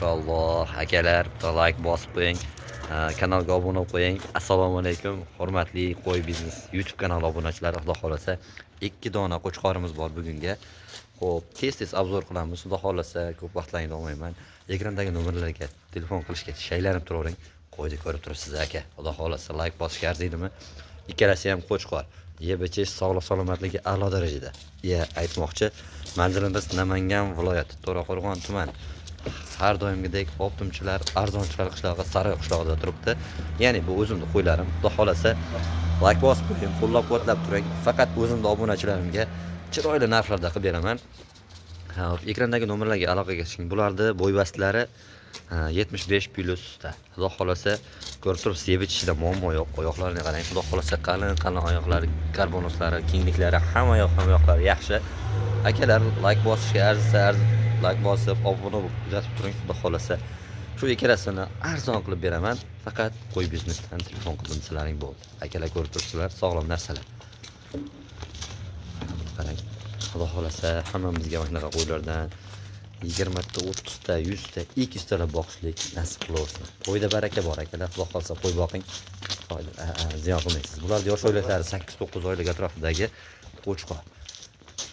Mashalloh, akalar, bitta layk bosib qo'ying. Kanalga obuna bo'lib qo'ying. Assalomu alaykum, hurmatli Qo'y biznes YouTube kanali obunachilari. Xudo xolasa, ikki dona qo'chqorimiz bor bugunga. Xo'p, tez-tez обзор qilamiz. Xudo xolasa, ko'p vaqtlaringni olmayman. Ekrandagi nomerlarga telefon qilishga shaylanib turavering. Qo'yni ko'rib turibsiz, aka. Xudo xolasa, layk bosishga arziydimi? Ikkalasi ham qo'chqor. Yeb ichish, sog'lik salomatligi a'lo darajada. Ya, aytmoqchi, manzilimiz Namangan viloyati, To'raqo'rg'on tumani. Har doimgidek optimchilar, arzonchilar qishlog'i, Saroy qishlog'ida turibdi. Ya'ni bu o'zimni qo'ylarim. Xudo xolasa, layk bosib qo'ying, qo'llab-quvvatlab turing. Faqat o'zimni obunachilarimga chiroyli narxlarda qilib beraman. Xo'p, ekrandagi nomerlarga aloqaga chiqing. Bularni bo'y-bastlari 75 plyusda. Xudo xolasa, ko'rib turibsiz, yeb ichishida muammo yo'q. Oyoqlarini qarang. Xudo xolasa, qalin qalin oyoqlari, karbonoslari, kengliklari, hamma yoq, hamma yoqlari yaxshi. Akalar, layk bosishga arzisa arz, layk bosib, obuna bo'lib kuzatib turing. Xudo xolasa, shu ikkalasini arzon qilib beraman. Faqat Qo'y biznesdan telefon qildim desalaring bo'ldi. Akalar, ko'rib turibsizlar, sog'lom narsalar. Qarang. Xudo xolasa, hammamizga mana shunaqa qo'ylardan 20 ta, 30 ta, 100 ta, 200 talab boqishlik nasib qilaversin. Qo'yda baraka bor, akalar. Xudo xolasa, qo'y boqing. Ziyon qilmaysiz. Bularning yosh oyliklari 8-9 oylik atrofidagi qo'chqor.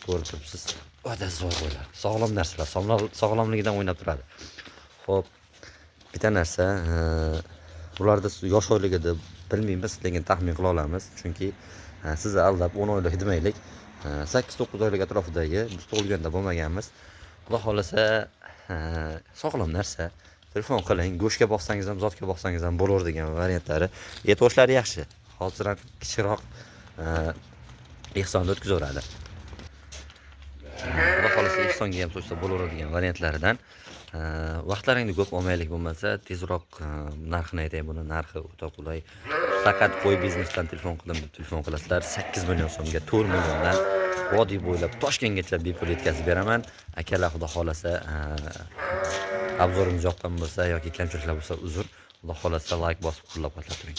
Ko'rib turibsiz. O'ta zo'r qo'ylar. Sog'lom narsalar, sog'lomligidan o'ynab turadi. Xo'p, bitta narsa, bularda yosh oyligida bilmaymiz, lekin taxmin qila olamiz. Chunki sizni aldab 10 oylik demaylik, 8-9 oylik atrofidagi, biz tug'ilganda bo'lmaganmiz. Xudo xolasa, sog'lom narsa. Telefon qiling, go'shtga boqsangiz ham, zotga boqsangiz ham bo'lar degan variantlari. Et yaxshi. Hozir ham kichikroq ehsonni o'tkazaveradi. Xudo xolasa, ehsonga ham so'ysa bo'laveradigan variantlaridan. Vaqtlaringni ko'p olmaylik bo'lmasa, tezroq narxini aytay, buni narxi o'ta qulay. Faqat Qo'y biznesdan telefon qildim deb telefon qilasizlar. 8 million so'mga, 4 milliondan vodiy bo'ylab Toshkentgacha bepul yetkazib beraman. Akalar, xudo xolasa, обзор imiz yoqqan bo'lsa yoki kamchiliklar bo'lsa, uzr. Xudo xolasa, layk bosib qo'llab-quvvatlab turing.